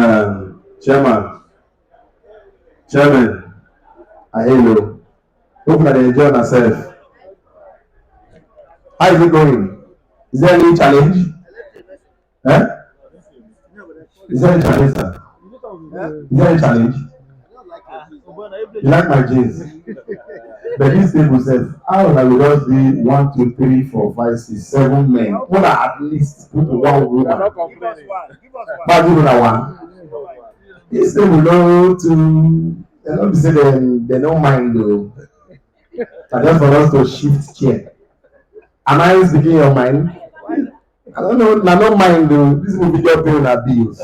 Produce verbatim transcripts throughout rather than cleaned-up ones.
Um, chairman, chairman, I hello. Hope una dey enjoy yourself. How is it going? Is there any challenge? Eh? Is there any challenge, sir? Is there any challenge? You like my jeans? But this table sef, how una go just be one, two, three, four, five, six, seven men? Una at least put one woman. But you know that one. This table no too. They no be say dem dem no mind o. Na just for us to shift chair. Am I speaking your mind? I don't know. Na no mind o. This people fit just pay una bills.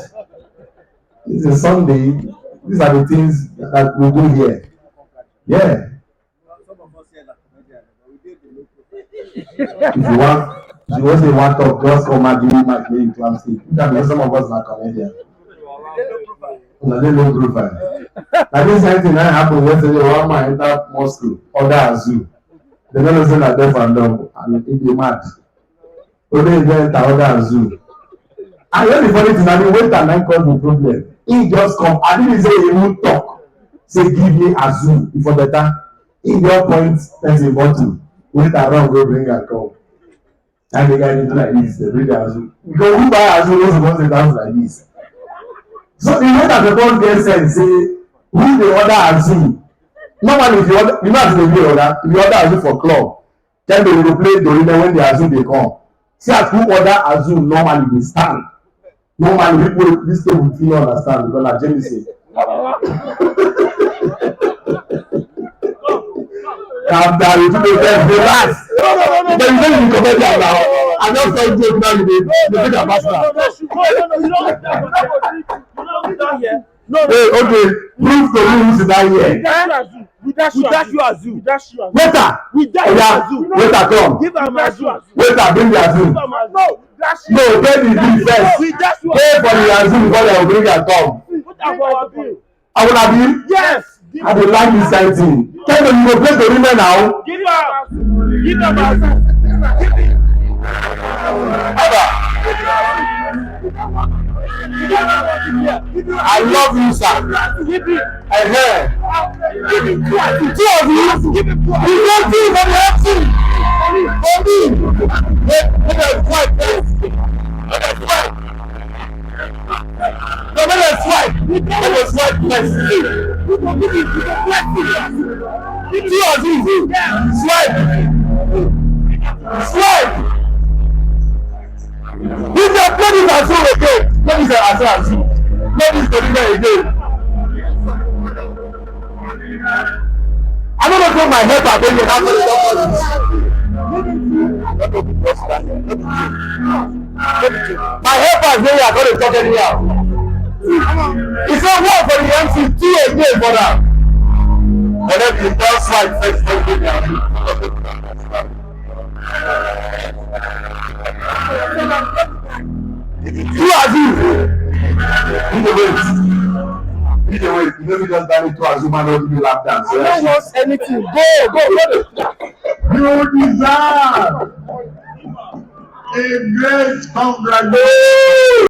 It's a Sunday. These are the things that we do here. Yeah. If you want, if you want say one talk, just come and give me mic, make you clap say. Look at me, some of us na comedian. Una dey low profile. Na this kind thing na happen yesterday. One man enter mosque, order Azu. Dem no know say na deaf and dumb, and e dey mad. Only him go enter, order Azu. And when the funny thing, na the waiter na cause the problem. He just come. I didn't say he even talk. Say, "Give me Azu." If for better, he just point person bottle. Waiter run go bring am come. And the guy dey do like this, dey bring the Azu. Because who buy Azu no suppose dey dance like this. So the waiter suppose get sense say who dey order Azu. Normally, if you order, you know as e dey be, order, if you order Azu for club, then they go play Dorime when the Azu dey come. See as who order Azu normally dey stand. Normally, people this table fit no understand because na Jameson. Calm down, you too dey vex, relax. But you know you be comedian now. I just tell joke now, you dey you dey take am personal. No, no, no, no. Hey, okay, prove to me who sit down here. We dash you Azu. We dash you Azu. We dash you Azu. Waiter, we dash you Azu. Waiter, come. Give am Azu. Waiter, bring the Azu. Give am Azu. No, dash you. No, pay the bill first. We dash you. Pay for the Azu before they bring am come. Put am for our bill. I will have you. Yes. I dey like this kind thing. Tell them you go play Dorime now. Give am. Give am Azu. Give am. Abba. I love you, sir. Give him. I hear. Give him two. Two of you. Give him two. You don't give for the F C. For me. Let, let us fight. Let us fight. No, let us fight. Let us fight first. You go give it. You go bless it. Two of you. Swipe. Swipe. If dem play this Azu again, no be say Azu Azu, no be Dorime again. I no know say my helper dey here, how many doctors is? No be because na here, no be true. No be true. My helper dey here, I no dey talk anyhow. He say one for the M C, two again for am. But then he don fight first, first, first. Two Azu. He dey wait. He dey wait. You know, because that two Azu man don do lap dance. I don't want anything. Go, go, go. You deserve a great congratulations.